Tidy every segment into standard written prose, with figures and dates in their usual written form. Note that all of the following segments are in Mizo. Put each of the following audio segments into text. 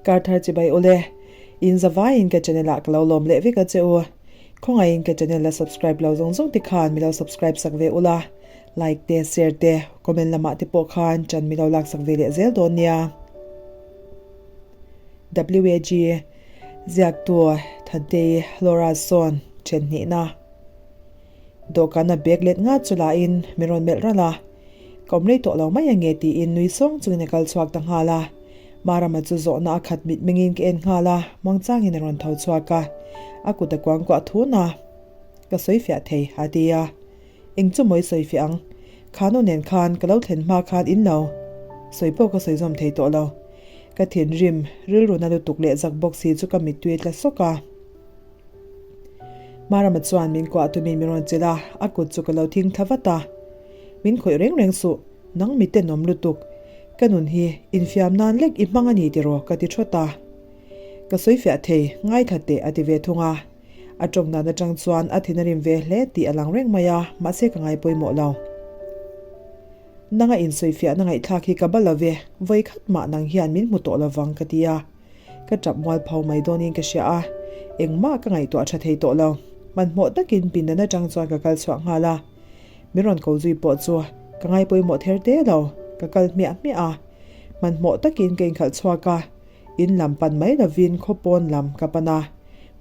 Kar thar chibai ule. In zavaiin ka channel ah ka lo lawm leh vek a che u. Khawngaihin ka channel la subscribe lo zawng zawng te khan mi lo subscribe sak ve ula. Like te, share te, comment lamah te pawh khan chan mi lo lak sak ve leh zel dawn nia. WAG, Ziaktu Thantei Laura sawn then hnihna. Dawhkan a bag let ngat chu lahin min rawn melh ralh a, ka awm rei tawh lo mai ange tiin nui sawng chungin a kal chhuak ta nghal a. Marama chu zawhna a khat mit mengin ka en nghal a, muangchangin a rawn tho chhuak a, a kut a kuangkuah thun a, Ka sawi fiah thei, a ti a. Eng chu maw i sawi fiah ang? Kha nu nen khan ka lo thlen hma khan in lo sawi pawh ka sawi zawm thei tawh lo. Ka thinrim, rilru na lutuk leh zak bawk si chu ka mittui a tla sawk a. Marama chuan min kuah tumin min rawn chelh a, a kut chu ka lo thing thla vat a. Min khawih reng reng suh, nang mi tenawm lutuk. Ka nun hi infiam nan lek i hmang a ni tiraw ka ti thawt a. Ka sawi fiah thei, ngaithla teh a ti ve thung a. A tawng dan atang chuan a thin a rim ve hle tih a lang reng mai a, mahse ka ngai pawimawh lo. Nanga insawifiahna ngaihthlak hi ka ba lo ve, vawi khat mah nang hian min hmu tawh lovang ka ti a. Ka tap mual pho mai dawnin ka hria a, engmah ka ngaihtuah tha thei tawh lo. Hmanhmawh takin pindan atang chuan ka kal chhuah nghal a. Min rawn ko zui pawh chu ka ngai pawimawh ther te lo, ka kal hmiah hmiah a. Hmanhmawh takin ka inkhalh chhuak a, in lam pan mai lovin khaw pawn lam ka pan a,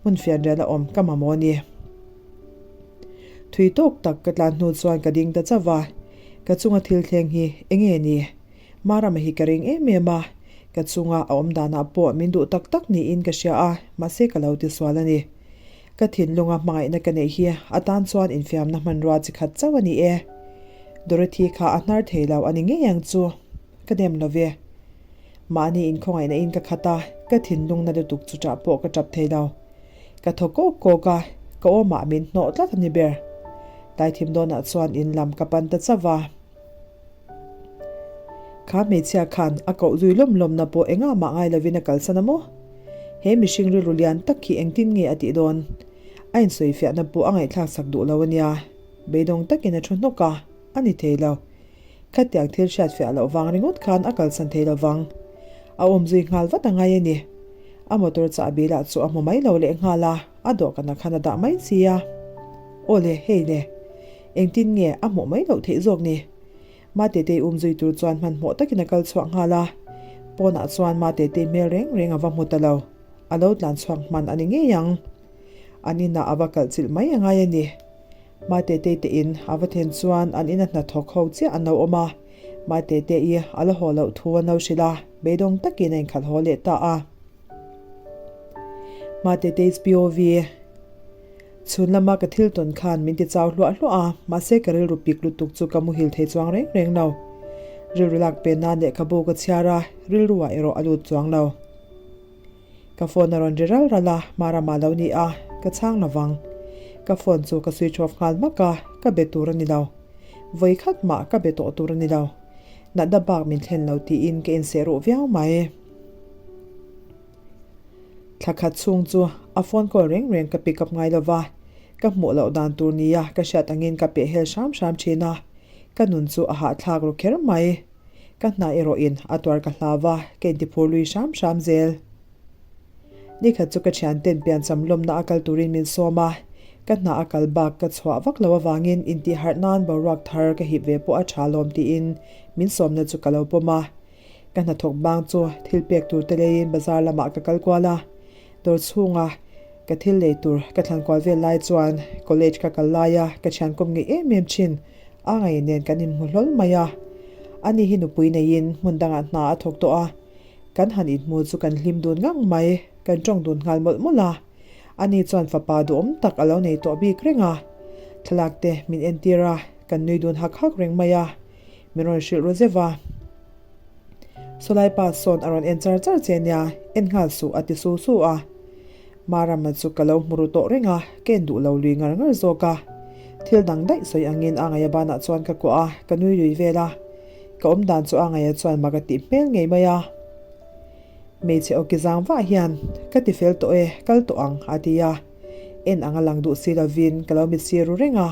hmun fianrial a awm ka mamawh a ni. Thui tawk tak ka tlan hnu chuan ka ding ta chauh a, ka chunga thil thleng hi eng nge ni? Marama hi ka ring em em a, ka chunga a awm danah pawh min duh tak tak niin ka hria a, mahse ka lo ti sual a ni. Ka thinlunga hmangaihna ka neih hi a tan chuan infiamna hmanrua chi khat chauh a ni e. Dorothy kha a hnar thei lo a ni ngei ang chu, ka dem lo ve. Mahni inkhawngaihna in ka khat a, ka thinlung na lutuk chu ṭah pawh ka ṭap thei lo. Ka thaw kawk kawk a, ka awmah min hnawh tlat a ni ber. Taithim dawnah chuan in lam ka pan ta chauh a. Kha hmeichhia khan a koh zui lawm lawmna pawh engah mah ngai lovin a kalsan a maw? He mihring rilru lian tak hi engtin nge a tih dawn? A insawifiahna pawh a ngaihthlak sak duh lo a nia. Beidawng takin a thu hnawk a, a ni thei lo. Khatiang thil hriatfiah loh vang ringawt khan a kalsan thei lo vang. A awm zui nghal vat a ngai a ni. A motor chahbi lah chu a hmu mai lo leh nghal a, a dawhkanah khan a dah mai si a. Aw le, hei le. Engtin nge a hmuh mai loh theih zawk ni? Matetei um zui tur chuan hmanhmawh takin a kal chhuak nghal a. Pawnah chuan Matetei hmel reng reng a va hmu ta lo. A lo tlan chhuak hman a ni ngei ang. An inah a va kalh chilh mai a ngai a ni. Matetei te in a va then chuan an ina hnathawk ho chiah an lo awm a. Matetei a la haw loh thu an lo hrilh a, beidawng takin a inkhalh haw leh ta a. Matetei's POV. Chhun lama ka thil tawn khan min ti chau hluah hluah a, mahse ka rilru pik lutuk chu ka muhil thei chuang reng reng lo. Rilru lak pen nan lehkhabu ka chhiar a, rilruah erawh a lut chuang lo. Ka phone a rawn ri ral ral a, Marama lo ni a, ka chhang lo vang. Ka phone chu ka switch off nghal hmak a, ka be tur a ni lo. Vawi khat mah ka be tawh tur a ni lo. Natna bak min thlen lo tiin ka inseh ruh viau mai. Thla khat chhung chu a phone call reng reng ka pick up ngai lo va, ka hmuh loh dan tur nia ka hriat angin ka peh hel hram hram thin a, ka nun chu a hahthlak ru kher mai. Ka hna erawhin a tuar ka hlau va, ka intiphur lui hram hram zel. Nikhat chu ka thianten piancham lawmna a kal turin min sawm a, ka hna a kal bak ka chhuah vak lo avangin intihharh nan boruak thar ka hip ve pawh a tha lawm tiin min sawmna chu ka lo pawm a. Ka hnathawk bang chu thil pek tur te leiin bazar lamah ka kal kual a, dawr chhunga ka thil lei tur ka thlan kual vel lai chuan college ka kal laia ka thiankawm ngei em em thin a ngei nen kan inhmu hlawl mai a. Ani hi nupui neiin hmun dangah hna a thawk tawh a, kan han inhmu chu kan hlim dun ngang mai, kan tawng dun nghal mawlh mawlh a. Ani chuan fapa duhawm tak a lo nei tawh bik reng a, thlalak te min entir a, kan nui dun hak hak reng mai a. Min rawn hrilh ru zeuh a. Sawlai pa sawn a rawn en char char che nia, en nghal suh a ti su su a. Marama chu ka lo hmu ru tawh reng a, ka en duh lo lui ngar ngar zawk a. Thil dang daih sawi angin a ngaia banah chuan ka kuah a, ka nui lui vel a. Ka awm dan chu a ngaia chuan mak a tih hmel ngei mai a. Hmeichhe awki zang vah hian, Ka ti fel tawh e, kal tawh ang a ti a. En ang a lang duh si lovin ka lo mit sir ru reng a.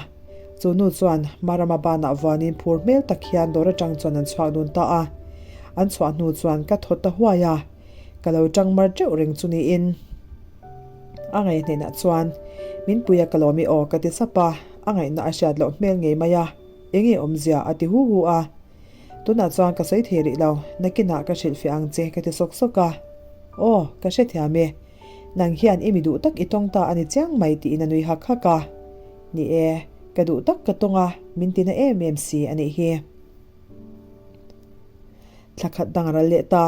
Chu nu chuan Marama banah vuanin phur hmel tak hian dawr atang chuan an chhuak dun ta a. An chhuah hnu chuan ka thawt ta huai a. Ka lo ṭang mar ṭeuh reng chu niin. A ngaih hnenah chuan, Min pui a ka lawm i aw ka ti sap a, a ngaihna a hriat loh hmel ngei mai a, eng nge awmzia a ti hu hu a. Tunah chuan ka sawi thei rih lo, nakinah ka hrilhfiah ang che ka ti sawk sawk a. Aw, ka hrethiam e. Nang hian i mi duh tak i tawng ta a ni chiang mai tiin a nui hak hak a. Ni e, ka duh tak ka tawng a, min tina em em si a nih hi. Thla khat dang a ral leh ta.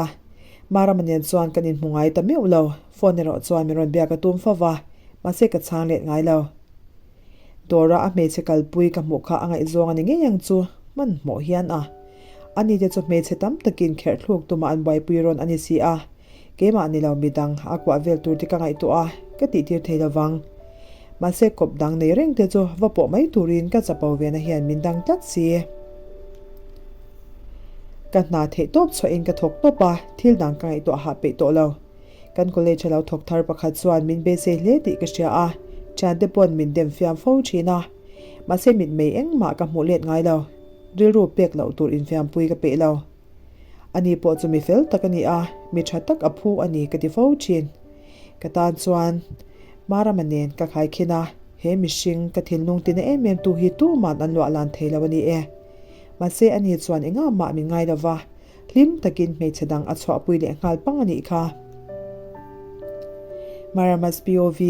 Marama nen chuan kan inhmu ngai ta meuh lo, phone erawh chuan min rawn biak a tum fo va, mahse ka chhang let ngai lo. Dawra a hmeichhe kalpui ka hmuh kha a ngaihzawng a ni ngei ang chu, hmanhmawh hian a. Ani te chu hmeichhe tam takin kherh thluk tumah an buaipui rawn a ni si a, keimah ni lo midang a kuah vel tur te ka ngaihtuah a, ka tihtir thei lo vang. Mahse kawp dang nei reng te chu va pawh mai turin ka chapo vena hian min dang tlat si. Ka hna theih tawp chhuahin ka thawk tawp a, thil dang ka ngaihtuah hah peih tawh lo. Kan college a lo thawk thar pakhat chuan min beisei hle tih ka hria a, thiante pawn min dem fiam fo thin a. Mahse mitmei engmah ka hmuh let ngai lo. Rilru pek loh tur infiampui ka peih lo. Ani pawh chu mi fel tak a ni a, mi tha tak a phu a ni ka ti fo thin. Ka tan chuan Marama nen ka khaikhin a, he mihring ka thinlung tina em em tu hi tuman an luah lan thei lo a ni e. Mahse ani chuan engah mah min ngai lo va, hlim takin hmeichhe dang a chhuahpui leh nghal pang a nih kha. Marama's POV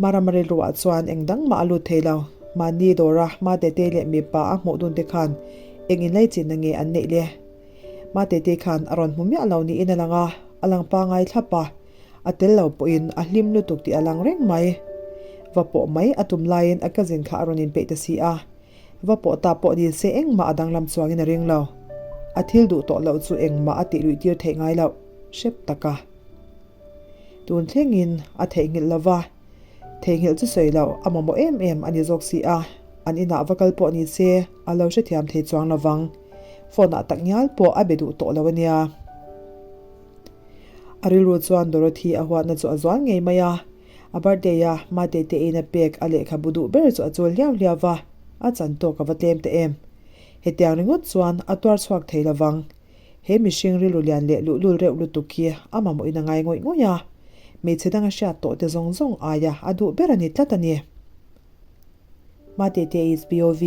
Marama rilruah chuan eng dang mah a lut thei lo. Mahni dawra Matete leh mipa a hmuh dun te khan eng inlaichinna nge an neih le? Matete khan a rawn hmu miah lo niin a lang a, a lang pangai thlap a. A tel lo pawhin a hlim lutuk tih a lang reng mai. Va pawh mai a tum laiin a cousin kha a rawn inpeih ta si a. Va pawh ta pawh ni se engmah a danglam chuangin a ring lo. A thil duh tawh loh chu engmah a tih luih tir theih ngai loh, hrep tak a. Tun thlengin a theihnghilh lo va, theihnghilh chu sawi loh a mamawh em em a ni zawk si a, an inah va kal pawh ni se a lo hrethiam thei chuang lo vang. Phone ah tak ngial pawh a be duh tawh lo a nia. A rilru chuan Dorothy a huatna chu a zual ngei mai a. A birthday a Mate te in a pek a lehkhabu duh ber chu a chul hliau hliau va, a chan tawk a va tlem ta em. Hetiang ringawt chuan a tuar chhuak thei lo vang. He mihring rilru lian leh luhlul reuh lutuk hi a mamawhin a ngai ngawih ngawih a, hmeichhe dang a hriat tawh te zawng zawng aia a duh ber a ni tlat a ni. Mate te is POV.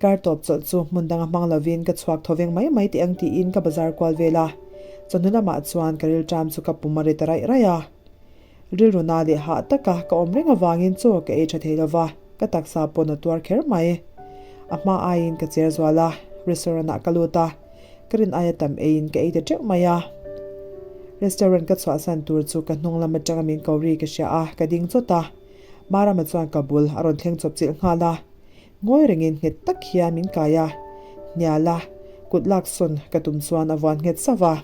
Kar tawp chawlh chu hmun danga hmang lovin ka chhuak thaw veng mai mai teh ang tiin ka bazar kual vel a, chawhnu lamah chuan ka rilṭam chu ka pum a ri ta raih raih a. Rilru na leh hah taka ka awm reng avangin chaw ka ei ṭha thei lova, ka taksa pawn a tuar kher mai. A hma aiin ka cher zual a, restaurant ah ka lut a, ka rin aia tam eiin ka ei ta ṭeuh mai a. Restaurant ka chhuahsan tur chu ka hnung lam aṭanga min ko ri ka hria a, ka ding chawt a. Marama chuan ka bul a rawn thleng chawp chilh nghal a. Ngawi rengin nghet tak hian min kai a, hnial a, kut lak sawn ka tum chuan a vuan nghet sauh a.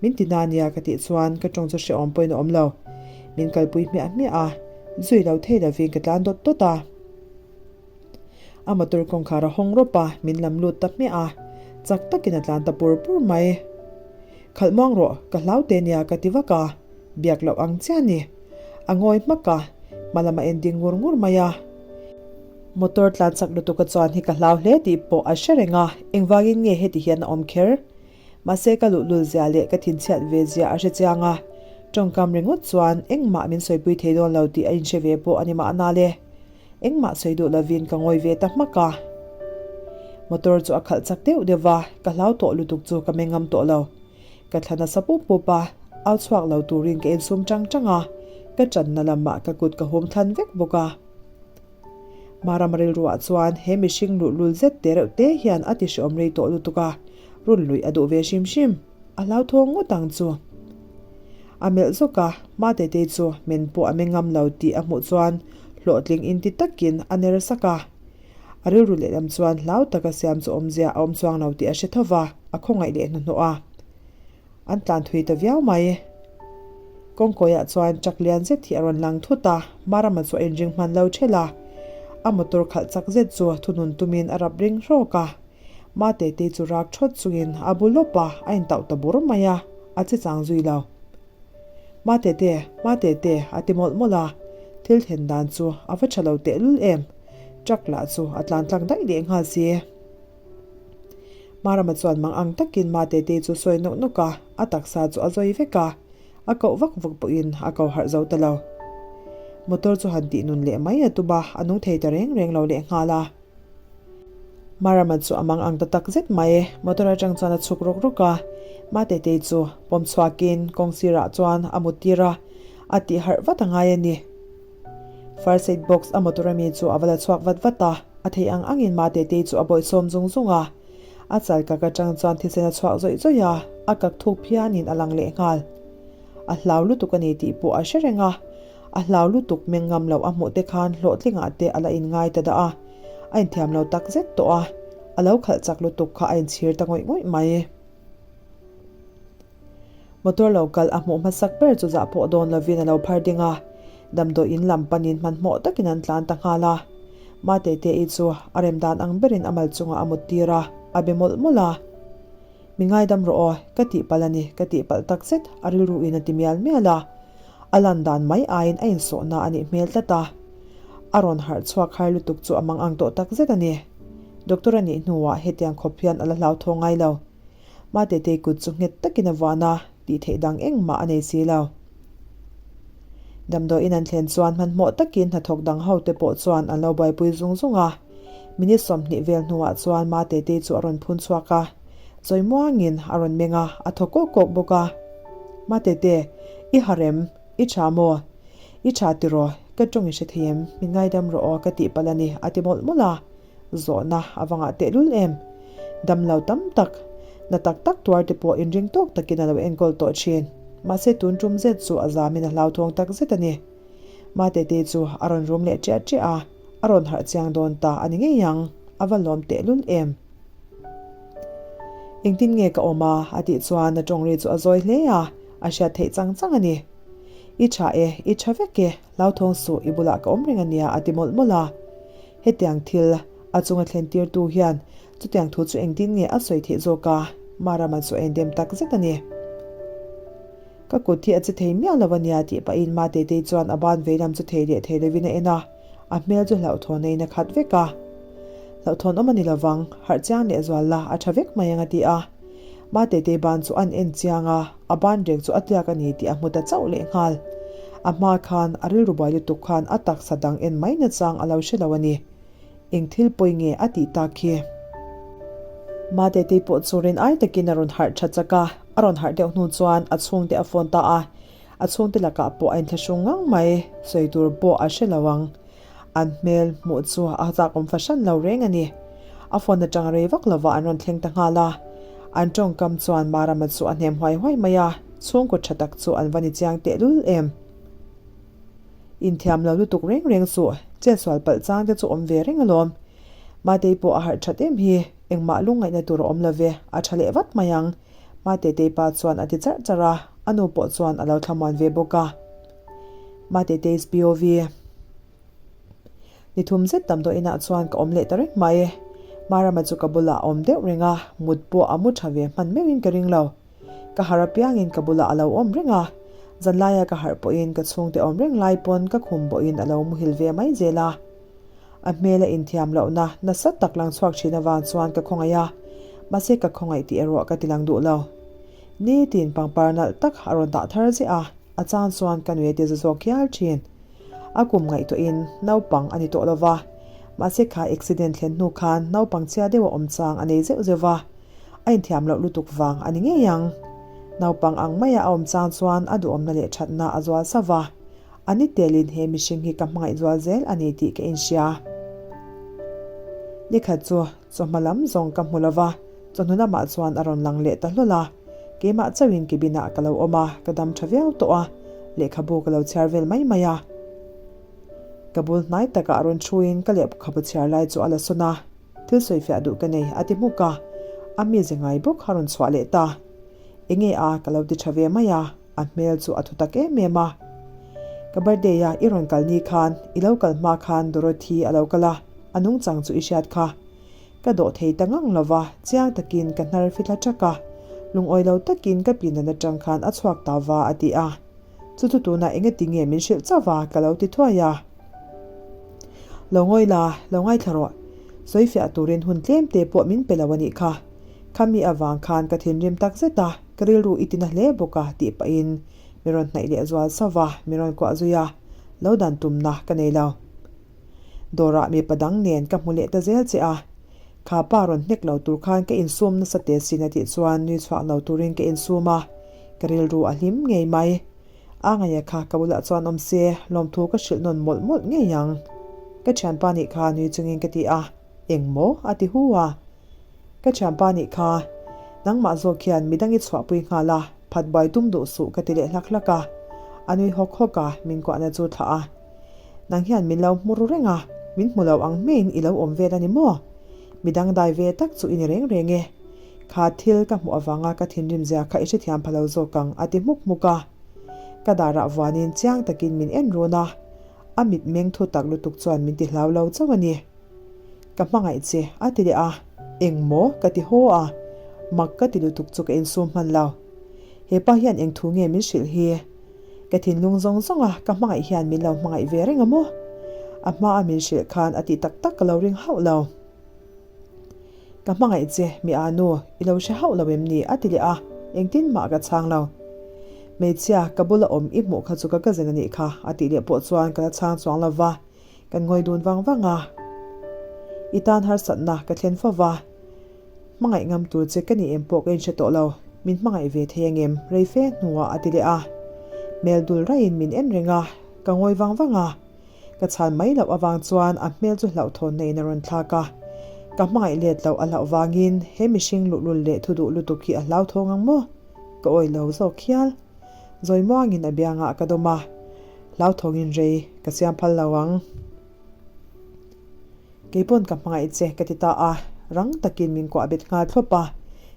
Min ti na nia ka tih chuan ka tawng chu hrehawm pawhin a awm lo. Min kalpui hmiah hmiah a, zui lo thei lovin ka tlan dawt dawt a. A motor kawngkhar a hawng rawp a, min lam lut ta hmiah a, chak takin a tlan ta pur pur mai. Khalh muang rawh, ka hlau te nia ka ti vak a, biak loh ang chiah a ni. A ngawi hmak a, hma lam a en ding ngur ngur mai a. Motor tlan chak lutuk a chuan hi ka hlau hle tih pawh a hre reng a, engvangin nge heti hian a awm kher? Mahse ka luhlul zia leh ka thinchhiat ve zia a hre chiang a, tawngkam ringawt chuan engmah min sawipui thei dawn lo tih a inhre ve pawh a ni mahna le. Engmah sawi duh lovin ka ngawi ve ta hmak a. Motor chu a khalh chak deuh deuh va, ka hlau tawh lutuk chu ka meng ngam tawh lo. Ka thla nasa pup pup a, au chhuak lo turin ka insum tang tang a, ka channa lamah ka kut ka hum thlan vek bawk a. Marama rilruah chuan he mihring luhlul zet te reuh te hian a ti hreawm rei tawh lutuk a, run luih a duh ve hrim hrim. A hlauthawng ngawt ang chu. A melh zawk a, Matetei chu men pawh a meng ngam lo tih a hmuh chuan hlawhtling inti takin a ner sak a. A rilru lehlam chuan hlau taka siam chu awmzia a awm chuang lo tih a hre tho va, a khawngaih leh hnuhnawh a. An tlan thui ta viau mai. Kawngkawiah chuan truck lian zet hi a rawn lang thut a, Marama chu a inring hman lo ṭhelh a. A motor khalh chak zet chu thunun tumin a rap ring hrawk a. Matetei chu rak ṭhawt chungin a bu lawp a, a intauh ta bur mai a, a che chang zui lo. Matete, Matete, a ti mawlh mawlh a, thil thlen dan chu a va ṭha lo tehlul em, truck lah chu a tlan tlang daih leh nghal si. Marama chuan mang ang takin Matetei chu sawi nawk nawk a, a taksa chu a zawi vek a, a koh vak vak pawhin a ko harh zo ta lo. Motor chu han tih nun leh mai a tum a, a nung thei ta reng reng lo lehnghal a. Marama chu a mang ang ta tak zet mai, motor atang chuan a chhuk rawk rawk a, Matetei chu pawm chhuakin kawng sirah chuan a mut tir a, a tih harh vat a ngai a ni. First aid box a motor ami chu a va la chhuak vat vat a, a theih ang angin Matetei chu a bawihsawm zung zung a, a chal kak atang chuan thisen a chhuak zawih zawih a, a kak thuk phianin a lang leh nghal. A hlau lutuk a ni tih pawh a hre reng a, a hlau lutuk meng ngam loh a hmuh te khan hlawhtlingah te a la inngai ta dah a, a inthiam lo tak zet tawh a, a lo khalh chak lutuk kha a inchhir ta ngawih ngawih mai. Motor lo kal a hmuh hmasak ber chu zah pawh dawn lovin a lo phar ding a, damdawi in lam panin hmanhmawh takin an tlan ta nghal a. Matetei chu a rem dan ang berin a mal chungah a mut tir a, a be mawlh mawlh a. Mi ngaidam rawh aw, ka tihpalh a ni, ka tihpalh tak zet, a rilru in a ti mial mial a. A lan dan mai aiin a insawhna a nih hmel tlat a. A rawn harh chhuak har lutuk chu a mang ang tawh tak zet a ni. Doctor a nih hnuah hetiang khawp hian a la hlauthawng ngai lo. Matetei kut chu nghet takin a vuan a, tih theih dang engmah a nei si lo. Damdawiin an thlen chuan hmanhmawh takin hnathawk dang ho te pawh chuan an lo buaipui zung zung a. Minute 20 vel hnuah chuan Matetei chu a rawn phun chhuak a, chawi muangin a rawn meng a, a thaw kawk kawk bawk a. Matete, i harem, i tha maw? I tha tiraw? Ka tawng i hre thei em? Min ngaidam rawh aw ka tih palh a ni, a ti mawlh mawlh a. Zawhna a va ngah tehlul em? Damlo tam tak, na tak tak tuar te pawh inring tawk takin a lo enkawl tawh thin. Mahse tun tum zet chu a zamin a hlauthawng tak zet a ni. Matetei chu a rawn rum leh ṭiah ṭiah a, a rawn harh chiang dawn ta a ni ngei ang, a va lawm tehlul em? Engtin nge ka awm a? a tih chuan a tawng ri chu a zawi hle a, a hriat theih chang chang a ni. I tha e, i tha vek e, hlauthawng suh i bulah ka awm reng a nia a ti mawlh mawlh a. Hetiang thil a chunga thlen tirtu hian chutiang thu chu engtin nge a sawi theih zawk a, Marama chu a indem tak zet a ni. Ka kut hi a che thei miah lo a nia tih pahin Matetei chuan a ban veilam chu thei leh thei lovin a en a, a hmel chu hlauhthawn a in a khat vek a. Hlauhthawn awm a ni lovang, harh chiang leh zual la a tha vek mai ang a ti a. Matetei ban chu an en chiang a, a ban rek chu a tliak a ni tih a hmu ta chauh leh nghal. A hma khan a rilru buai lutuk khan a taksa dang en mai nachang a lo hre lo a ni. Eng thil pawi nge a tih tak khi? Matetei pawh chu rin ai takin a rawn harh tha chak a, a rawn harh deuh hnu chuan a chhungte a phone ta a, a chhungte lakah pawh a inthlahrung ngang mai, sawi tur pawh a hre lo ang. An hmel hmuh chu a chak awm fahran lo reng a ni. A phone atang rei vak lova an rawn thleng ta nghal a. An tawngkam chuan Marama chu a hnem huai huai mai a, chhungkaw tha tak chu an va ni chiang tehlul em. Inthiam lo lutuk reng reng suh, chetsual palh chang te chu awm ve reng alawm. Matei pawh a harh that em hi, engmah lungngaihna tur a awm lo ve, a tha leh vat mai ang. Matetei pa chuan a ti charh charh a, a nu pawh chuan a lo thlamuan ve bawk a. Matetei's POV. Ni thum zet damdawi inah chuan ka awm leh ta reng mai. Marama chu ka bulah a awm deuh reng a, mut pawh a mu tha ve hman meuhin ka ring lo. Ka harh apiangin ka bulah a lo awm reng a, zanlaia ka harh pawhin ka chhungte awm reng lai pawn ka khum bawhin a lo muhil ve mai zel a. A hmel a inthiam lohna nasa tak lang chhuak thin avang chuan ka khawngaih a, mahse ka khawngaih tih erawh ka ti lang duh lo. Nitin pangpar nalh tak a rawn dah thar ziah a, a chang chuan ka nui a ti za zawk hial thin. A kum ngaihtuahin naupang a ni tawh lo va, mahse kha accident thlen hnu khan naupang chhia deuh a awm chang a nei zeuh zeuh va, A inthiam loh lutuk vang a ni ngei ang. Naupang ang maia a awm chang chuan a duhawmna leh thatna a zual sa va. A ni telin he mihring hi ka hmangaih zual zel a ni tih ka inhria. Nikhat chu chawhma lam zawng ka hmu lo va, chawhnu lamah chuan a rawn lang leh ta hlawl a. Keimah chauhin cabin ah ka lo awm a, ka dam tha viau tawh a, lehkhabu ka lo chhiar vel mai mai a. Ka bul hnai takah rawn thuin ka lehkhabu chhiar lai chu a la sawn a. Thil sawifiah duh ka nei, a ti hmuk a. A mize ngai bawk a rawn chhuah leh ta. Enge a, ka lo ti tha ve mai a, a hmel chu a thu tak em em a. Ka birthday a i rawn kal ni khan, i lo kal hma khan Dorothy a lo kal a, a nungchang chu i hriat kha. Ka dawh thei ta ngang lo va, chiang takin ka hnar fithla thak a, lungawi lo takin ka pinan atang khan a chhuak ta va, a ti a. Chu chu tunah engati nge min hrilh chauh va ka lo ti thuai a. Lo ngawi la, lo ngaithla rawh. Sawifiah turin hun tlem te pawh min pe lo a nih kha. Khami avang khan ka thinrim tak zet a, ka rilru i tina hle bawk a tih pahin mi rawn hnaih leh zual sauh va, mi rawn kuah zui a, lo dan tumna ka nei lo. Dawrah mipa dang nen ka hmu leh ta zel che a, kha pa rawn hnek lo tur khan ka insum nasa te sin a tih chuan nui chhuak lo turin ka insum a, ka rilru a hlim ngei mai. A ngaia kha ka bulah chuan awm se, lawmthu ka hrilh nawn mawlh mawlh ngei ang. Ka thianpa nih kha nui chungin ka ti a, Eng maw? a ti hu a. Ka thianpa nih kha, nangmah zawk hian midang i chhuahpui nghal a, phat buai tum duh suh ka ti leh hlak hlak a. A nui hawk hawk a, min kuahna chu thlah a. Nang hian min lo hmu ru reng a, min hmu lo ang hmeiin i lo awm vel a ni maw? Midang dai ve tak chu i ni reng reng e. Kha thil ka hmuh avanga ka thinrim zia kha i hrethiam pha lo zawk ang a ti hmuk hmuk a. Ka darah vuanin chiang takin min en run a, a mit meng thu tak lutuk chuan min ti hlau lo chauh a ni. Ka hmangaih che a ti leh a, eng maw ka ti haw a, mak ka ti lutuk chu ka insum hman lo. He pa hian eng thu nge min hrilh hi? Ka thinlung zawng zawng a ka hmangaih hian min lo hmangaih ve reng a maw? A hma a min hrilh khan a ti tak tak ka lo ring hauh lo. Ka hmangaih che, mi a nu, i lo hre hauh lo em ni? a ti leh a, engtin mah ka chhang lo. Hmeichhia, ka bula awm i hmuh kha chu ka cousin a nih kha, a tih leh pawh chuan ka la chhang chuang lo va, kan ngawi dun vang vang a. I tan harsatna ka thlen fo va, hmangaih ngam tur che ka ni em pawh ka inhre tawh lo, min hmangaih ve thei angem? rei fe hnuah a ti leh a. Hmel dul raiin min en reng a, ka ngawi vang vang a. Ka chhan mai loh avang chuan a hmel chu hlauhthawnna in a rawn thlak a. Ka hmangaih let loh a hlauh vangin he mihring luhlul leh thu duh lutuk hi a hlauthawng ang maw? Ka awih lo zawk hial. Zawi muangin a biangah ka dawm a, hlauthawngin rei ka siam phal lo ang. Keipawn ka hmangaih che ka ti ta a, rang takin min kuah bet nghal thlawp a,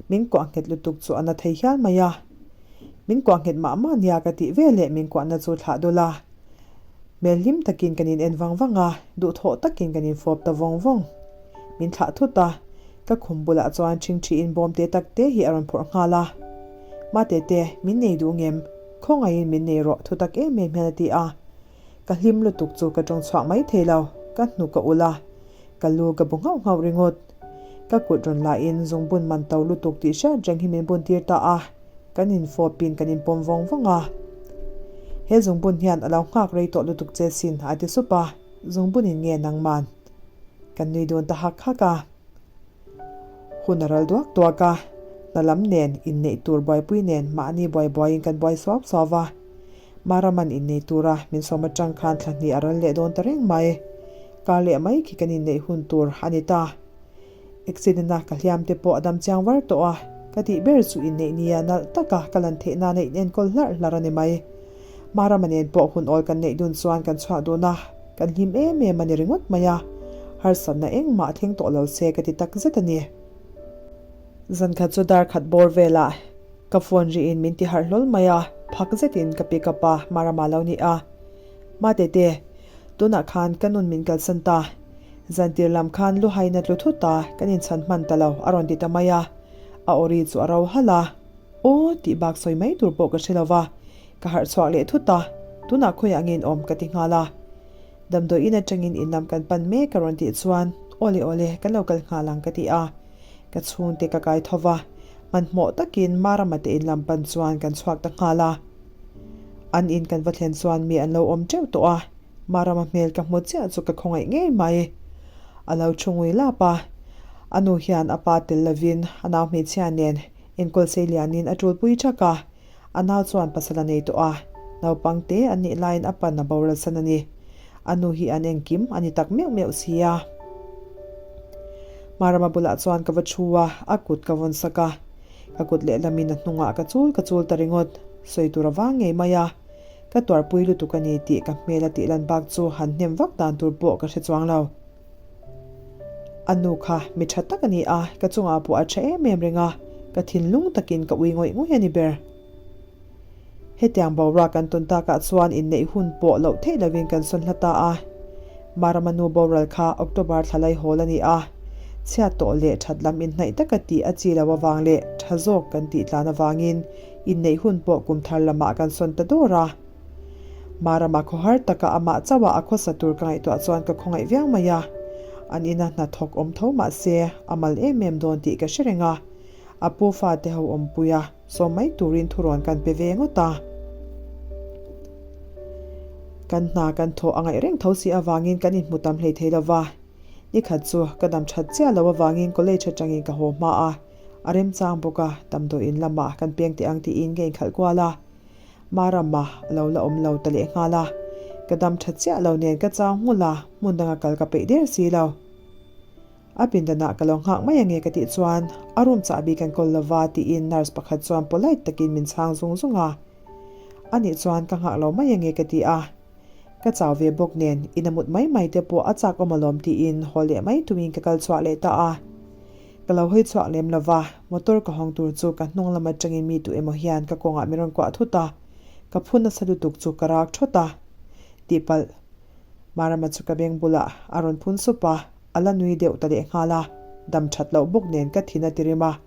min kuah nghet lutuk chu a na thei hial mai a. Min kuah nghet mah mah nia ka tih veleh min kuahna chu thlah dul a. Hmel hlim takin kan in en vang vang a, duhthawh takin kan in fawp ta vawng vawng. Min thlah thut a, ka khum bulah chuan ṭhingṭhiin bawm te tak te hi a rawn phawrh nghal a. Matete, min nei duh ngem? Khawngaihin min nei rawh thu tak em em hian a ti a. Ka hlim lutuk chu ka ṭawng chhuak mai thei lo, ka hnuk a ulh a, ka lu ka bu nghauh nghauh ringawt. Ka kut rawn lahin zungbun man to lutuk tih hriat reng hi min bun tir ta a. Kan infawpin kan inpawm vawng vawng a. He zungbun hian a lo nghak rei tawh lutuk che sin a ti sup a, zungbunin nge nangman? Kan nui dun ta hak hak a. Hun a ral duak duak a, hna lam nen, inneih tur buaipui nen mahni buai buaiin kan buai suau suau va. Maraman innei tura min sawm atang khan thla hnih a ral leh dawn ta reng mai. Kar leh mai khi kan inneih hun tur a ni ta. Accident a ka hliam te pawh a dam chiang var tawh a, ka tih ber chu inneih nia nalh taka ka lan theih nana in enkawl hlarh hlarh a ni mai. Marama nen pawh hun awl kan neih dun chuan kan chhuah dun a, kan hlim em em a ni ringawt mai a, harsatna engmah a thleng tawh lo se ka ti tak zet a ni. Zankhat chu dar khat bawr velah ka phone rihin min ti harh hlawl mai a, phak zetin ka pick up a, Marama lo ni a. Matete, tunah khan ka nun min kalsan ta. Zantir lam khan luhain a tlu thut a, kan inchhan hman ta lo, a rawn ti ta mai a. A awri chu a ro halh a. Aw, tih bak sawi mai tur pawh ka hre lo va. Ka harh chhuak leh thut a, tunah khawiah nge in awm ka ti nghal a. Damdawi in atangin in lam kan pan mek a rawn tih chuan, Awle awle, kan lo kal nghal ang ka ti a. Ka chhungte ka kai tho va, hmanhmawh takin Marama te in lam pan chuan kan chhuak ta nghal a. An in kan va thlen chuan mi an lo awm teuh tawh a. Marama hmel ka hmu chiah chu ka khawngaih ngei mai. A lo thu ngui lap a, a nu hian a pa tel lovin a nau hmeichhia nen enkawl sei lianin a tulpui thak a, a nau chuan pasal a nei tawh a, naupang te an nih laiin a pan a boral san a ni. A nu hi an engkim a ni tak meuh meuh si a. Marama bulah chuan ka va thu a, a kut ka vawn sak a, ka kut lehlamin a hnungah ka chul ka chul ta ringawt, sawi tur a vang ngei mai a. Ka tuarpui lutuk a ni tih ka hmel a tih lan bak chu han hnem vak dan tur pawh ka hre chuang lo. A nu kha mi tha tak a ni a, ka chungah pawh a tha em em reng a, ka thinlung takin ka ui ngawih ngawih a ni ber. Hetiang boruak kan tawn takah chuan inneih hun pawh loh theih lovin kan sawn hla ta a. Marama nu boral kha October thla laihawl a ni a, chhiat tawh leh that lam inhnaih taka tih a chi lo avang leh tha zawk kan tih tlan avangin Inneih hun pawh kum thar lamah kan sawn ta dawr a. Marama khawhar taka amah chauha a khawsa tur ka ngaihtuah chuan ka khawngaih viau mai a. An ina hnathawk awm tho mah se a mal em em dawn tih ka hre reng a. A pu fate ho awmpui a, sawm mai turin thurawn kan pe ve ngawt a. Kan hna kan thawh a ngaih reng tho si avangin kan inhmu tam hlei thei lo va. Ni khat chu ka dam that chiah lo avangin college atangin ka haw hma a, a remchang bawk a, damdawiin lamah kan peng teh ang tiin ka inkhalh kual a. Marama a lo la awm lo ta leh nghal a, ka dam tha chiah lo nen ka chau nghulh a, hmun danga kal ka peih der si lo. A pindanah ka lo nghak mai ange ka tih chuan a room chahbi kan kawl lova tiin nurse pakhat chuan polite takin min chhang zung zung a. Anih chuan ka nghak lo mai ange ka ti a. Ka chau ve bawk nen in a mut mai mai te pawh a chak awm alawm tiin haw leh mai tumin ka kal chhuah leh ta a. Ka lo hawi chhuak lem lo va, motor ka hawng tur chu ka hnung lam atangin mi tu emaw hian ka kawngah min rawn kuah thut a, ka phu nasa lutuk chu ka rak thawt a. Tihpalh Marama chu ka beng bulah a rawn phun sup a, a la nui deuh ta lehnghal a, dam that loh bawk nen ka thin a ti rim a.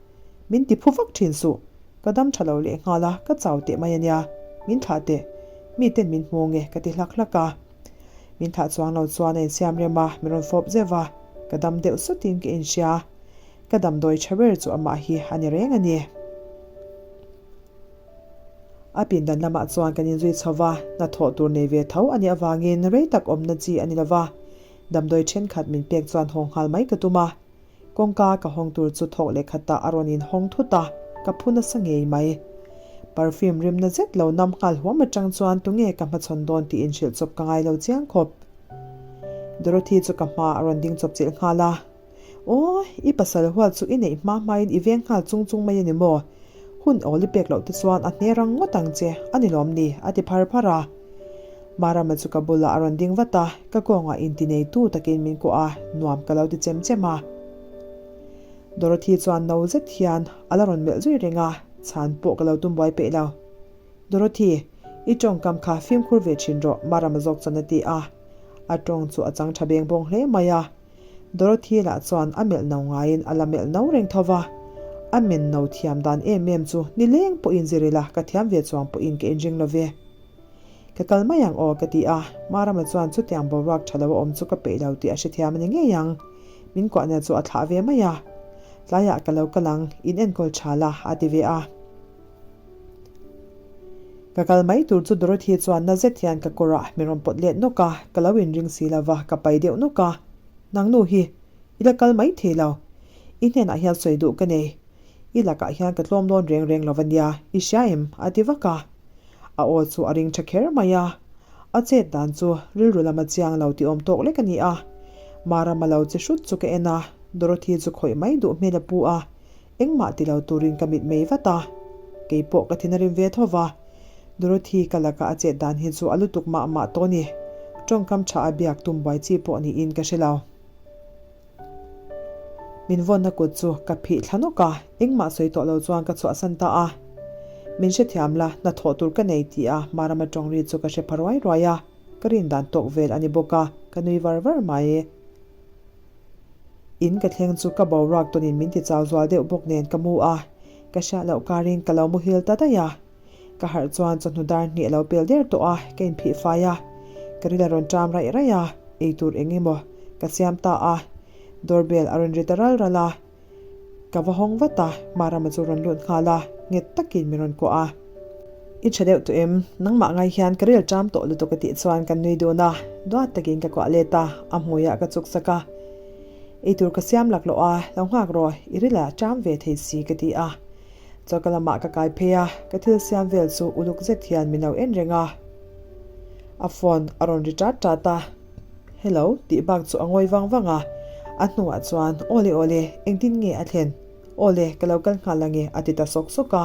Min ti phu vak thin suh, ka dam tha lo lehnghal a, ka chau teh mai a nia, min thlah teh, mi ten min hmu nge ka ti hlak hlak a. Min thlah chuang lo chuan a insiam rem a, min rawn fawp zeuh a, ka dam deuh sutin ka inhria. Ka damdawi tha ber chu amah hi a ni reng a ni. A pindan lamah chuan kan inzui chho va, hnathawh tur nei ve tho a nih avangin rei tak awmna chi a ni lo va, damdawi thenkhat min pek chuan haw nghal mai ka tum a. Kawngka ka hawng tur chu thawk leh khatah a rawn inhawng thut a, ka phu nasa ngei mai. Perfume rimna zet lo nam nghal huam atang chuan tunge ka hmachhawn dawn tih inhrilh chawp ka ngai lo chiang khawp. Dorothy chu ka hma a rawn ding chawp chilh nghal a. Aw, i pasal hual chu i neih hma hmain i veng nghal chung chung mai a ni maw? Hun awl i pek loh te chuan a hne rang ngawt ang che, a ni lawm ni? a ti phar phar a. Marama chu ka bulah a rawn ding vat a, ka kawngah inti neitu takin min kuah a, nuam ka lo ti chem chem a. Dorothy chuan no zet hian a la rawn melh zui reng a, chhan pawh ka lo tum buai peih lo. Dorothy, i tawngkam kha fimkhur ve thin rawh, Marama zawk chuan a ti a. A tawng chu a chang tha beng bawng hle mai a. Dorothy lah chuan a melh no ngaiin a la melh no reng tho va, a men no thiam dan em em chu nileng pawhin zir ila ka thiam ve chuang pawhin ka inring lo ve. Ka kal mai ang aw ka ti a, Marama chuan chutiang boruak tha lo a awm chu ka peih lo tih a hrethiam a ni ngei ang. Min kuahna chu a thlah ve mai a. Tlaiah ka lo kal ang, in enkawl tha la a ti ve a. Ka kal mai tur chu Dorothy chuan na zet hian ka kawrah min rawn pawt let nawk a, ka lo inring si lo va, ka pai deuh nawk a. Nang nu hi, i la kal mai thei lo. I hnenah hian sawi duh ka nei. I lakah hian ka tlawm dawn reng reng lo va nia, i hria em? a ti vak a. A aw chu a ring tha kher mai a. A chet dan chu rilru lama chiang lo tih awm tawk lek a ni a. Marama lo che hrut chu ka en a, Dorothy chu khawih mai duh hmel a pu a. Engmah ti lo turin ka mit mei vat a, kei pawh ka thin a rim ve tho va. Dorothy ka laka a chet dan hi chu a lutuk mah mah tawh a ni. Tawngkam tha a biak tum buai chi pawh niin ka hre lo. Min vawnna kut chu ka phih thla nawk a, engmah sawi tawh lo chuan ka chhuahsan ta a. Min hrethiam la, hnathawh tur ka nei ti a Marama tawng ri chu ka hre pha ruai ruai a, ka rin dan tawk vel a ni bawk a, ka nui var var mai. In ka thleng chu ka boruak tawnin min ti chau zual deuh bawk nen ka mu a, ka hriat loh karin ka lo muhil ta daih a. Ka harh chuan chawhnu dar hnih a lo pel der tawh a, ka inphih fai a, ka ril a rawn ṭam raih raih a, eitur eng emaw ka siam ta a, doorbell a rawn ri ta ral ral a, ka va hawng vat a, Marama chu rawn lut nghal a, nghet takin min rawn kuah a. I ṭha deuh tawh em? Nangmah ngai hian ka ril ṭam tawh lutuk a tih chuan kan nui dun a, duat takin ka kuah let a, a hmuiah ka chuk sak a. Eitur ka siam laklawh a, lo nghak rawh, i ril a ṭam ve thei si ka ti a. Choka lamah ka kai phei a, ka thil siam vel chu uluk zet hian min lo en reng a. A phone a rawn ri ṭat ṭat a, Hello tih bak chu a ngawi vang vang a. A hnuah chuan, Awle awle, engtin nge a thlen? Awle, ka lo kal nghal ange a ti ta sawk sawk a.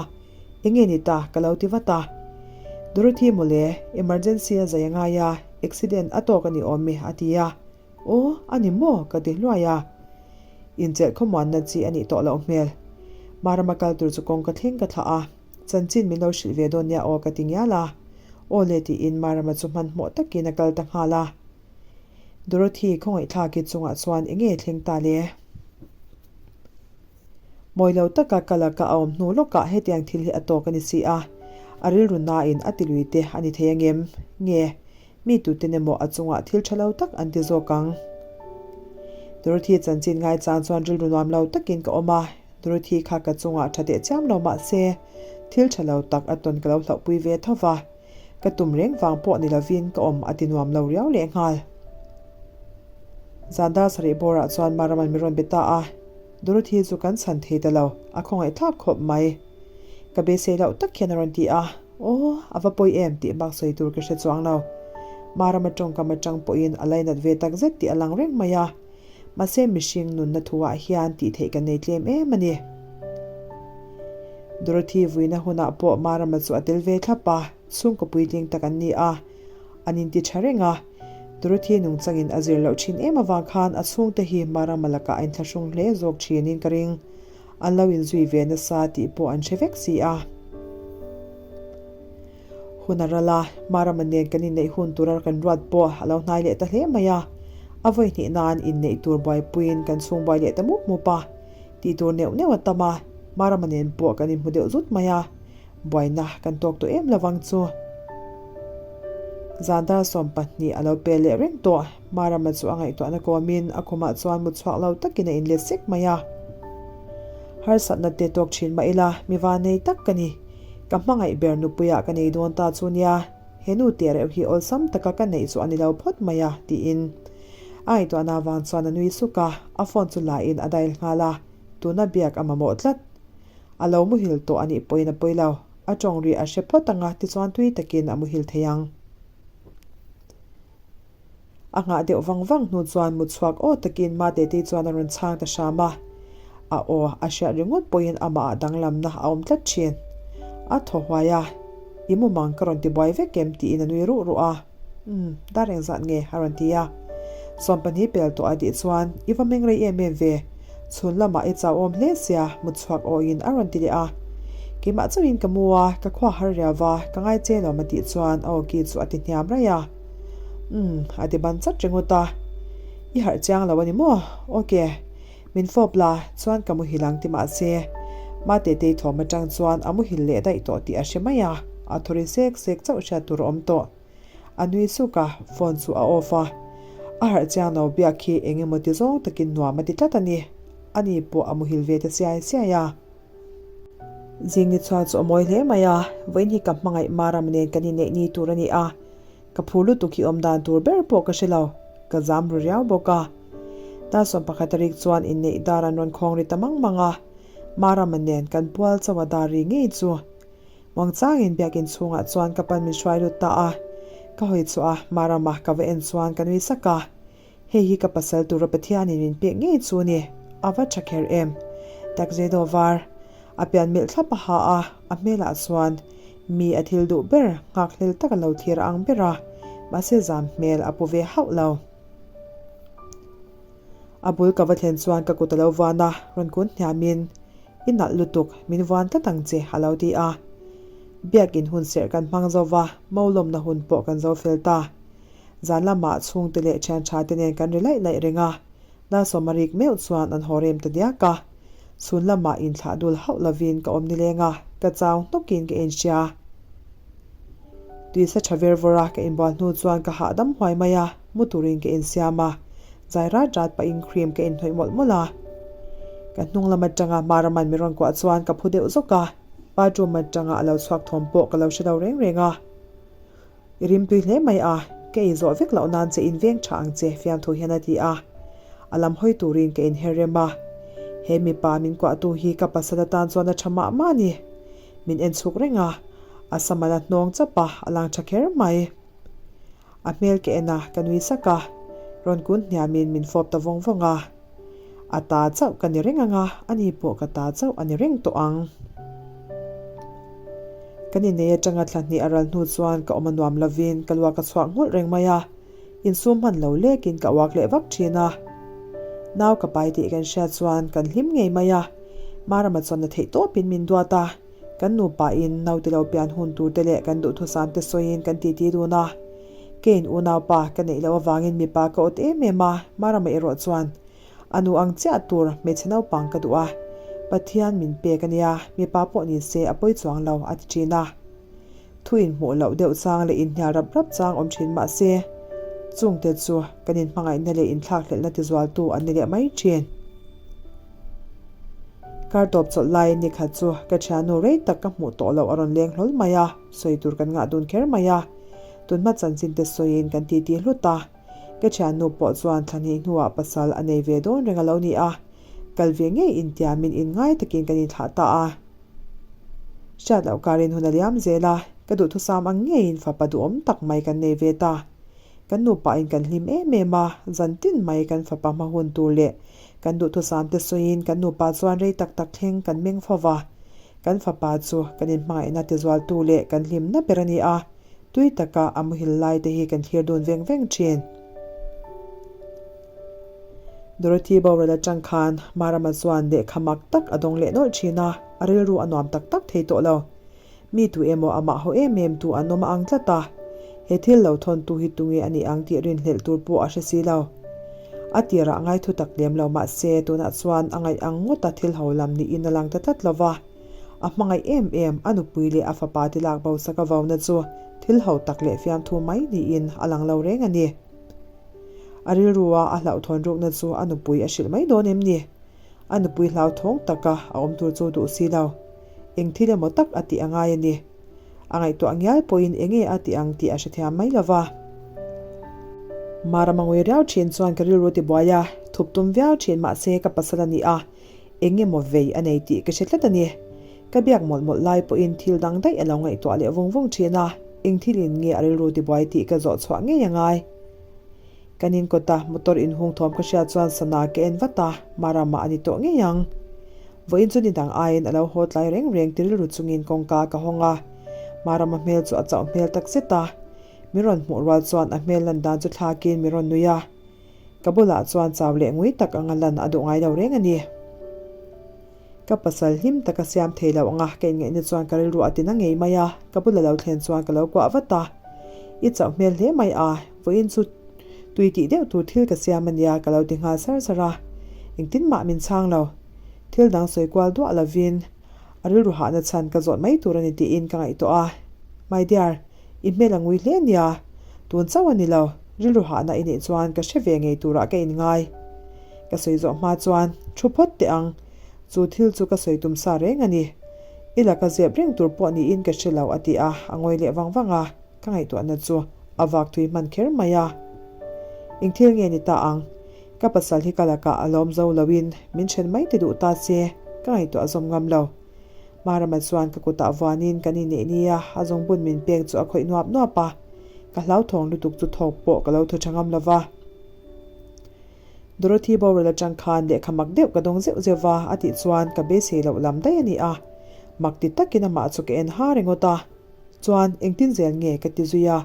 Enge ni ta ka lo ti vat a. Dorothy mawle, emergency a zai a ngai a, accident a tawk a ni awm e a ti a. Aw, a ni maw? ka ti hluai a. Inchelh khawmuanna chi a nih tawh loh hmel. Marama kal tur chu kawng ka thleng ka thlah a, chanchin min lo hrilh ve dawn nia aw ka ti ngial a. Aw le tiin Marama chu hmanhmawh takin a kal ta nghal a. Dorothy khawngaihthlaki chungah chuan enge thleng ta le? Mawi lo taka ka laka a awm hnu lawkah hetiang thil hi a tawk a ni si a, a rilru nain a ti lui te a ni thei angem? Nge, mi tuten emaw a chungah thil tha lo tak an ti zawk ang? Dorothy chanchin ngaichang chuan rilru nuam lo takin ka awm a. Dorothy kha ka chungah tha teh chiam lo mah se, thil tha lo tak a tawn ka lo hlauhpui ve tho va. Ka tum reng vang pawh ni lovin ka awm a ti nuam lo riau lehnghal. Zan dar sarih bawrah chuan Marama'n mi rawn be ta a, Dorothy chu kan chhan thei ta lo, a khawngaih thlak khawp mai. Ka beisei loh tak hian a rawn ti a, Aw, a va pawi em tih bak sawi tur ka hre chuang lo. Marama tawngkam atang pawhin a lainat ve tak zet tih a lang reng mai a. Mahse mihring nunna thuah hian tih theih kan nei tlem em a ni. Dorothy vuina hunah pawh Marama chu a tel ve thlap a, chhungkaw puitling tak an ni a, an inti tha reng a. Dorothy nungchangin a zir loh thin em avang khan a chhungte hi Marama lakah a inthlahrung hle zawk thinin ka ring. An lo inzui ve nasa tih pawh an hre vek si a. Hun a ral a, Marama nen kan inneih hun tura kan ruat pawh a lo hnai leh ta hle mai a. A vawi hnih nan inneih tur buaipuiin kan chhung buai leh ta mup mup a. Tih tur neuh neuh a tam a, Marama nen pawh kan inhmu deuh zut mai a. Buaina kan tawk tawh em lovang chu. Zan dar 12 a lo pel leh reng tawh. Marama chu a ngaihtuahna kawmin a khumah chuan mut chhuak lo takin a inlet sek mai a. Harsatna te tawk thin mah ila, mi vanei tak ka ni. Ka hmangaih ber nupuiah ka nei dawn ta chu nia, he nu teh reuh hi awlsam taka ka neih chu a ni lo phawt mai a, tiin a ngaihtuahna avang chuan a nui suk a, a phone chu la in a dial nghal a, tuna biak a mamawh tlat. A lo muhil tawh a nih pawhin a pawi lo, a tawng rih a hre phawt ang a, tichuan tui takin a muhil thei ang. A nghah deuh vang vang hnu chuan mut chhuak aw takin Matetei chuan a rawn chhang ta hram a. A aw a hriat ringawt pawhin amah ah danglamna a awm tlat thin. A thaw huai a, I mumang ka rawn ti buai vek em? tiin a nui ruh ruh a. Umm, dar engzat nge? a rawn ti a. 12 pel tawh a tih chuan, I va meng rei em em ve. Chhun lamah i chau awm hle sia, mut chhuak awhin a rawn ti leh a. Keimah chauhin ka mu a, ka khua har riau va, ka ngai che lawm a tih chuan a awki chu a ti hniam raih a. Umm, a ti ban chat ringawt a. I harh chiang lo a ni maw? Ok. Min fawp la, chuan ka muhil ang ti mah se. Matetei thawm atang chuan a muhil leh daih tawh tih a hre mai a, a thaw ri sek sek chauh hriat tur a awm tawh. A nui suk a, phone chu a off a. A harh chiang lo biak khi eng emaw ti zawng takin nuam a ti tlat a ni. Ani pawh a muhil ve ta siai siai a. Zing ni chhuak chu a mawi hle mai a, vawiin hi ka hmangaih Maram nen kan inneih ni tur a ni a. Ka phur lutuk hi awm dan tur ber pawh ka hre lo, ka zam ru riau bawk a. Dar 11 a rik chuan inneih dar an rawn khawng ri ta mang mang a, Marama nen kan pual chauh a dar ri ngei chu. Muangchangin biakinn chhungah chuan ka pan min hruai lut ta a, ka hawi chhuah a, Marama ka va en chuan ka nui sak a. Hei hi ka pasal tura Pathianin min pek ngei chu ni, a va tha kher em? Tuxedo var a pian milh thlap a ha a, a hmelah chuan mi a thil duh ber nghak hlel tak a lo thlir ang ber a, mahse zam hmel a pu ve hauh lo. A bul ka va thlen chuan ka kut a lo vuan a, rawn kun hniamin, I nalh lutuk, min vuan tlat ang che, a lo ti a. Biakin hun serh kan hmang zo va, maulawmna hun pawh kan zo fel ta. Zan lamah chhungte leh thian tha te nen kan ri laih laih reng a, Lalsawma rik meuh chuan an haw rem ta diak a. Chhun lamah inthlah dul hauh lovin ka awm nileng a, ka chau hnawkin ka inhria. Tuisa tha ver vawr a ka inbual hnu chuan ka hahdam huai mai a, mu turin ka insiam a, zai rat rat pahin cream ka inhnawih mawlh mawlh a. Ka hnung lam atanga Maraman mi rawn kuah chuan ka phu deuh zawk a, bathroom atanga a lo chhuak thawm pawh ka lo hre lo reng reng a. I rimtui hle mai a, ka ei zawh vek loh nan che in veng tha ang che fiamthu hian a ti a. A lam hawi turin ka inher rem a. He mipa min kuahtu hi ka pasal atan chuan a tha mah mah a ni. Min en chhuk reng a, a sam a la hnawng chap a, a lang tha kher mai. A hmel ka en a, ka nui sak a. Rawn kun hniamin min fawp ta vawng vawng a. A ta chauh ka ni reng ang a, ani pawh ka ta chauh a ni reng tawh ang. Kan innei atanga thla hnih a ral hnu chuan ka awm a nuam lovin ka luak a chhuak nghulh reng mai a, insum hman lo lekin ka uak leh vak thin a. Nau ka pai tih kan hriat chuan kan hlim ngei mai a, Marama chuan na theih tawpin min duat a, kan nupain naute lo pian hun tur te leh kan duhthusam te sawiin kan titi dun a. Keiin unaupa ka neih loh avangin mipa ka awt em em a, Marama erawh chuan a nu ang chiah tur hmeichhe naupang ka duh a, Pathian min pek a nia, mipa pawh ni se a pawi chuang lo a ti thin a. Thu inhmuh loh deuh chang leh inhnial rap rap chang awm thin mah se, chungte chu kan inhmangaihna leh inthlakhlelhna tizualtu an ni leh mai thin. Kar tawp chawlh laiin ni khat chu ka thiannu rei tak ka hmuh tawh loh a rawn leng hlawl mai a, sawi tur kan ngah dun kher mai a. Tunhma chanchin te sawiin kan titi hlut a. Ka thiannu pawh chuan thla hnih hnuah pasal a nei ve dawn reng a lo ni a, kal ve ngei intiamin inngai takin kan inthlah ta a. Hriat loh karin hun a liam zel a, ka duhthusam ang ngeiin fapa duhawm tak mai kan nei ve ta. Kan nupain kan hlim em em a, zan tin mai kan fapa hma hun tur leh kan duhthusam te sawiin kan nupa chuan rei tak tak thleng kan meng fo va. Kan fapa chu kan inhmangaihna tizualtu leh kan hlimna ber a ni a. Tui taka a muhil lai te hi kan thlir dun veng veng thin. Dorothy boral atang khan Marama chuan lehkha mak tak a dawng leh nawlh thin a, a rilru a nuam tak tak thei tawh lo. Mi tu emaw amah ho em em tu an awm a ang tlat a, he thil lo thawn tu hi tunge a nih ang tih rinhlelh tur pawh a hre si lo. A tirah ngai thu tak lem lo mahse tunah chuan a ngaih ang ngawta thil ho lam niin a lang ta tlat lo va. A hmangaih em em, a nupui leh a fapa te lak bo sak a vauna chu thil ho tak leh fiamthu mai niin a lang lo reng a ni. A rilrua a hlauhthawn rukna chu a nupui a hrilh mai dawn em ni? A nupui hlauthawng taka a awm tur chu duh si lo. Eng thil emaw tak a tih a ngai a ni. A ngaihtuah ngial pawhin enge a tih ang tih a hrethiam mai lo va. Mara mangui riau thin chuan ka rilru tibuai a, thup tum viau thin mahse ka pasal a ni a, Eng emaw vei a nei tih ka hre tlat a ni. Ka biak mawlh mawlh lai pawhin thil dang daih a lo ngaihtuah leh vung vung thin a, eng thilin nge a rilru tibuai tih ka zawh chhuah ngei a ngai. Kan inkawta motor inhung thawm ka hriat chuan sana ka en vat a, Marama a ni tawh ngei ang. Vawiin chu ni dang aiin a lo haw tlai reng reng ti rilru chungin kawngka ka hawng a. Marama hmel chu a chauh hmel tak zet a, min rawn hmuh rual chuan a hmel lan dan chu thlakin min rawn nui a. Ka bulah chuan chau leh ngui tak anga lan a duh ngai lo reng a ni. Ka pasal hlim taka siam thei lo anga ka inngaihna chuan ka rilru a tina ngei mai a, ka bula lo thlen chuan ka lo kuah vat a. I chauh hmel hle mai a, vawiin chu tui tih deuh tur thil ka siam a nia ka lo ti nghal sar sar a. Engtin mah min chhang lo. Thil dang sawi kual duah lovin a rilru hahna chhan ka zawt mai tur a ni tiin ka ngaihtuah a. My dear, I hmel a ngui hle nia, tun chauh a ni lo, rilru hahna i neih chuan ka hre ve ngei turah ka inngai. Ka sawi zawh hma chuan thu phawt teh ang, chu thil chu ka sawi tum sa reng a ni. I laka zep reng tur pawh niin ka hre lo a ti a, a ngawi leh vang vang a, ka ngaihtuahna chu a vak thui hman kher mai a. Eng thil nge ni ta ang? Ka pasal hi ka lakah a lawm zo loin min then mai ti duh ta se, ka ngaihtuah zawm ngam lo. Marama chuan ka kutah vuanin kan inneih nia a zungbun min pek chu a khawih nuap nuap a, ka hlauthawng lutuk chu thawk pawh ka lo thaw tha ngam lo va. Dorothy boral atang khan lehkha mak deuh ka dawng zeuh zeuh va a tih chuan ka beisei loh lam daih a ni a, mak ti takin amah chu ka en ha ringawt a, chuan engtin zel nge ka ti zui a.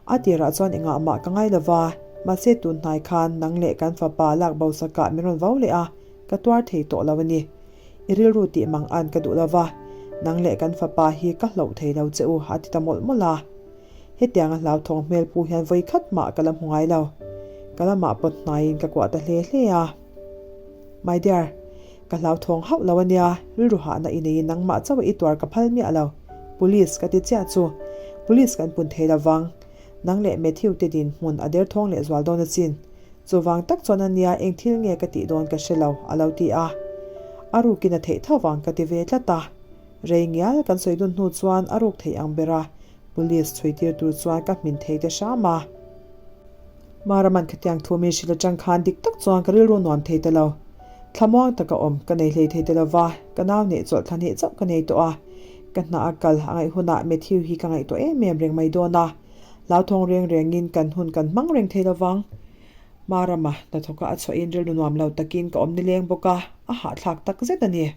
A tirah chuan engah mah ka ngai lo va, mahse tun hnai khan nang leh kan fapa lak bo sakah min rawn vau leh a, ka tuar thei tawh lo a ni. I rilru tih mang an ka duh lo va, nang leh kan fapa hi ka hlauh thei lo che u a ti ta mawlh mawlh a. Hetianga hlauthawng hmel pu hian vawi khat mah ka la hmu ngai lo. Ka lamah pawt hnaiin ka kuah ta hle hle a. My dear, ka hlauthawng hauh lo a nia, rilru hahna i neiin nangmah chauh a i tuar ka phal miah lo. Police ka ti chiah chu. Police kan pun thei lo vang. Nang leh Matthew te dinhmun a derthawng leh zual dawn asin. Chuvang tak chuan a nia eng thil nge ka tih dawn ka hre lo, a lo ti a. A rukin a theih tho vang ka ti ve tlat a. Rei ngial kan sawi dun hnu chuan a ruk theih ang ber a, police chhui tir tur chuan ka hmin thei ta hram a. Maraman khatiang thu min hrilh atang khan dik tak chuan ka rilru nuam thei ta lo. Thlamuang taka awm ka nei hlei thei ta lo va, ka nau neih chawlh thla hnih chauh ka nei tawh a. Ka hna a kal a ngaih hunah Matthew hi ka ngaihtuah em em reng mai dawn a. Hlauthawng reng rengin kan hun kan hmang reng thei lovang. Marama hnathawka a chhuahin rilru nuam lo takin ka awm nileng bawk a, a hahthlak tak zet a ni.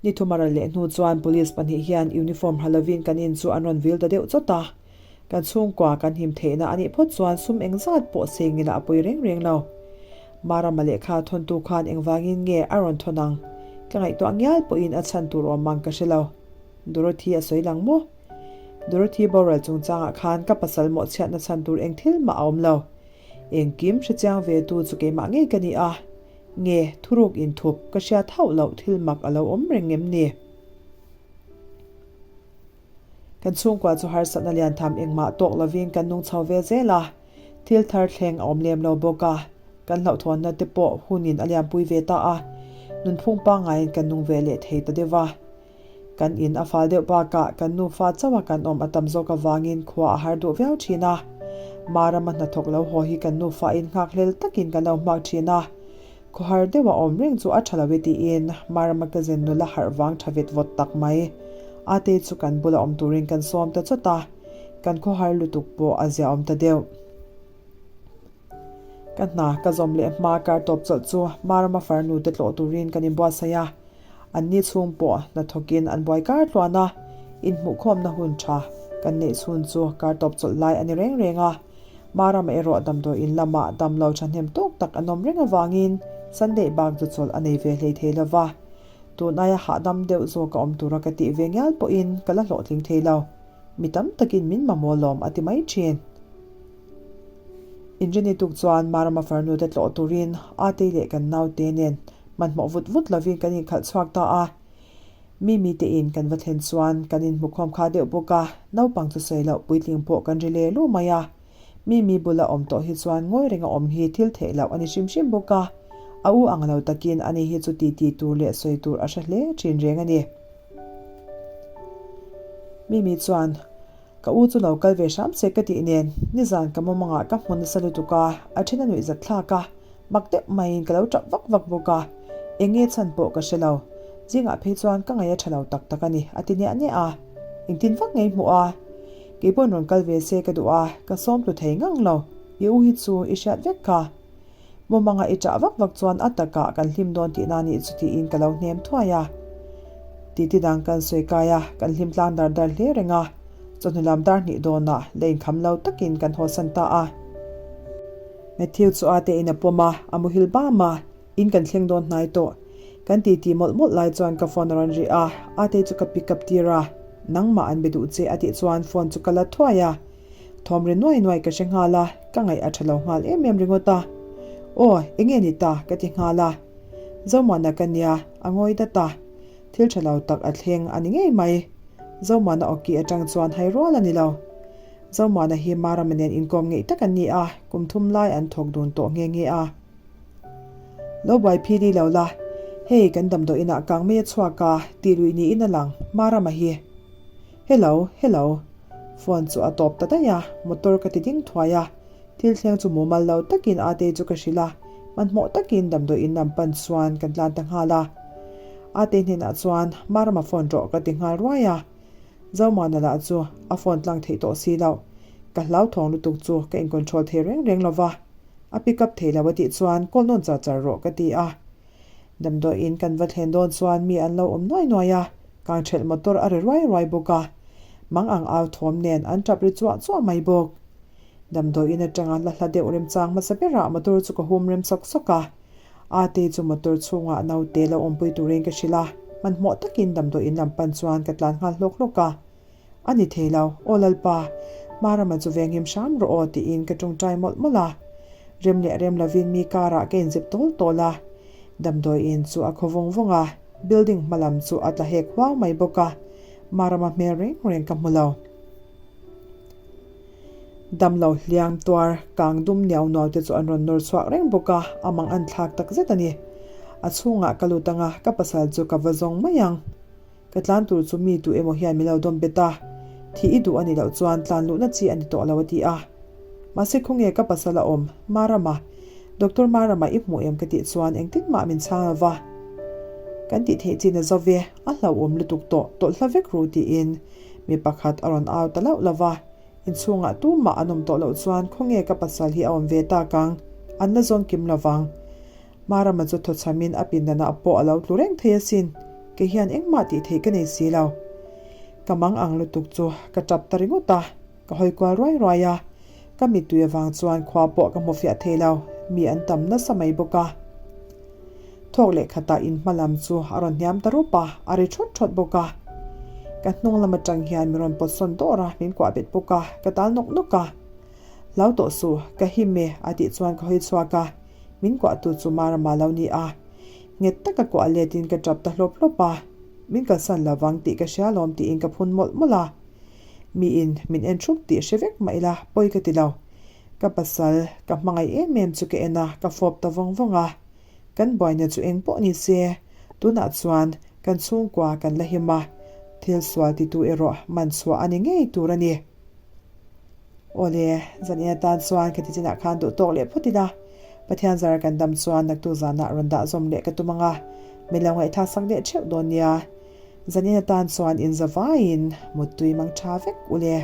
Ni thuma ral leh hnu chuan police pahnih hian uniform ha lovin kan in chu an rawn vil ta deuh chawt a. Kan chhungkua kan him theihna a nih phawt chuan sum engzat pawh seng ila a pawi reng reng lo. Marama lehkha thawntu khan engvangin nge a rawn thawn ang? Ka ngaihtuah ngial pawhin a chhan tur awm ang ka hre lo. Dorothy a sawi lang maw? Dorothy boral chungchangah khan ka pasal mawhchhiatna chhan tur eng thil mah a awm lo. Engkim hrechiang ve tu chu keimah ngei ka ni a. Nge, thuruk inthup ka hriat hauh loh thil mak a lo awm reng em ni? Kan chhungkua chu harsatna lian tham engmah tawk lovin kan nung chho ve zel a, thil thar thleng a awm lem lo bawk a. Kan hlauhthawnna te pawh hunin a liampui ve ta a, nunphung pangaiin kan nung ve leh thei ta deuh va. Kan in a fal deuh bakah kan nufa chauha kan awm a tam zawk avangin khua a har duh viau thin a. Marama hnathawk lo haw hi kan nufain nghakhlel takin kan lo hmak thin a. Khawhar deuha awm reng chu a tha lo e tiin Marama cousin nula harh vang tha vet vawt tak mai. Ate chu kan bula awm turin kan sawm ta chawt a, kan khawhar lutuk pawh a ziaawm ta deuh. Ka hna ka zawm leh hma kar tawp chawlh chu Marama farnu te tlawh turin kan inbuatsaih a, anni chhung pawh hnathawkin an buai kar tluan a, inhmuhkhawmna hun tha kan neih chhun chu kar tawp chawlh lai a ni reng reng a. Marama erawh damdawi in lamah damlo thahnem tawk tak an awm reng avangin Sunday bak chu chawlh a nei ve hlei thei lo va, tun aia hahdam deuh zawk a awm tura ka tih ve ngial pawhin ka la hlawhtling thei lo. Mi tam takin min mamawh lawm a ti mai thin. Inrini tuk chuan Marama farnu te tlawh turin Atei leh kan naute nen hmanhmawh vut vut lovin kan inkhalh chhuak ta a. Mimi te in kan va thlen chuan kan inhmukhawm kha deuh bawk a, naupang chu sawi loh puitling pawh kan ri le lu mai a. Mimi bula awm tawh hi chuan ngawi renga awm hi thil theih loh a ni hrim hrim bawk a, a u ang lo takin ani hi chu titi tur leh sawi tur a hre hle thin reng a ni. Mimi chuan, Ka u chu lo kal ve hram se ka tih nen, nizan ka mawmangah ka hmu nasa lutuk a, a then a nuih zat thlak a, mak deuh maiin ka lo tap vak vak bawk a, eng nge chhan pawh ka hre lo. Zingah phei chuan ka ngaih a tha lo tak tak a ni, a ti niah niah a. Engtin vak ngei hmuh a? Kei pawhin rawn kal ve se ka duh a, ka sawm tlu thei ngang lo, i u hi chu i hriat vek kha. Mumanga i ṭah vak vak chuan a takah kan hlim dawn tihna nih chu tiin ka lo hnem thuai a. Titi dang kan sawi kai a, kan hlim tlang dar dar hle reng a. Chawhnu lam dar hnih dawnah la inkham lo takin kan hawsan ta a. Matthew chu a tein a pawm a, a muhil bam a, in kan thleng dawn hnai tawh. Kan titi mawlh mawlh lai chuan ka phone a rawn ri a, Ate chu ka pick up tir a, nangmah an be duh che a tih chuan phone chu ka la thuai a. Thawm ri nuai nuai ka hre nghal a, ka ngaih a tha lo nghal em em ringawt a. Aw, eng nge ni ta? ka ti nghal a. Zomuana ka nia, a ngawi dat a. Thil tha lo tak a thleng a ni ngei mai. Zomuana awki atang chuan hai rual a ni lo. Zomuana hi Marama nen inkawm ngeih tak an ni a, kum thum lai an thawk dun tawh nghe nghe a. Lo buai phili lo la, hei kan damdawi inah kang mai a chhuak a, tih luih niin a lang, Marama hi. Hello, hello. Phone chu a tawp ta daih a, motor ka ti ding thuai a. Thil thleng chu mumal lo takin Atei chu ka hrilh a, hmanhmawh takin damdawi in lam pan chuan kan tlan ta nghal a. Atei hnenah chuan Marama phone rawh ka ti nghal ruai a. Zomana lah chu a phone tlang theih tawh si loh. Ka hlauthawng lutuk chu ka in control thei reng reng lo va. A pick up thei lo a tih chuan call nawn char char rawh ka ti a. Damdawi in kan va thlen dawn chuan mi an lo awm nuai nuai a. Kangthelh motor a ri ruai ruai bawk a, mang ang au thawm nen an tap ri chuah chuah mai bawk. Damdawiin atanga la hla deuh remchang hmasa berah motor chu ka hum rem sawk sawk a. Ate chu motor chhungah naute lo awmpui turin ka hrilh a, hmanhmawh takin damdawiin lam pan chuan ka tlan nghal hlawk hlawk a. A ni thei lo, aw Lalpa, Marama chu venghim hram rawh aw tiin ka tawngtai mawlh mawlh a. Rem leh rem lovin mi karah ka inzep tawl tawl a. Damdawiin chu a khaw vawng vawng a. Building hma lam chu a tla hek huau mai bawk a, Marama hmel reng reng ka hmu lo. Damlo hliam tuar kang dum niau nuau te chu an rawn nawr chhuak reng bawk a, a mang an thlak tak zet a ni. A chhungah ka lut ang a, ka pasal chu ka va zawng mai ang. Ka tlan tur chu mi tu emaw hian min lo dawm bet a, thih i duh a nih loh chuan tlan luhna chi a ni tawh lo a ti a. Mahse khawnge ka pasal a awm, Marama, Doctor Marama i hmuh em ka tih chuan engtin mah min chhang lo va. Kan tih theih chin a zo ve, a hlauhawm lutuk tawh, tawlh hla vek ru tiin mi pakhat a rawn au ta lauh lo va. Inchhungah tumah an awm tawh loh chuan khawnge ka pasal hi a awm ve tak ang, an la zawn kim lo vang. Marama chu thawchhamin a pindanah pawh a lo tlu reng thei asin, kei hian engmah tih theih ka nei si lo. Ka mang ang lutuk chu ka tap ta ringawt a, ka hawi kual ruai ruai a, ka mittui avang chuan khua pawh ka hmu fiah thei lo, mi an tam nasa mai bawk a. Thawk leh khatah in hma lam chu a rawn hniam ta rup a, a ri thawt thawt bawk a. Ka hnung lam atang hian mi rawn pawt sawn dawr a, min kuah bet bawk a, ka tal nawk nawk a. Hlau tawh suh, ka him e, a tih chuan ka hawi chhuak a. Min kuahtu chu Marama lo ni a, nghet taka kuah letin ka tap ta hlawp hlawp a, min kalsan lo vang tih ka hria lawm tiin ka phun mawlh mawlh a. Miin min en thup tih hre vek mah ila pawi ka ti lo. Ka pasal, ka hmangaih em em chu ka en a, ka fawp ta vawng vawng a. Kan buaina chu eng pawh ni se, tunah chuan kan chhungkua kan la him a, thil sual titu erawh man chhuah a ni ngei tur a ni. Awle, zan in atan chuan ka tichinah khan duh tawk leh phawt ila, Pathian zar kan dam chuan naktu zanah rawn dah zawm leh ka tum ang a, min lo ngaihthlak sak leh theuh dawn nia. Zan in atan chuan inza vaiin muttui mang tha vek ule.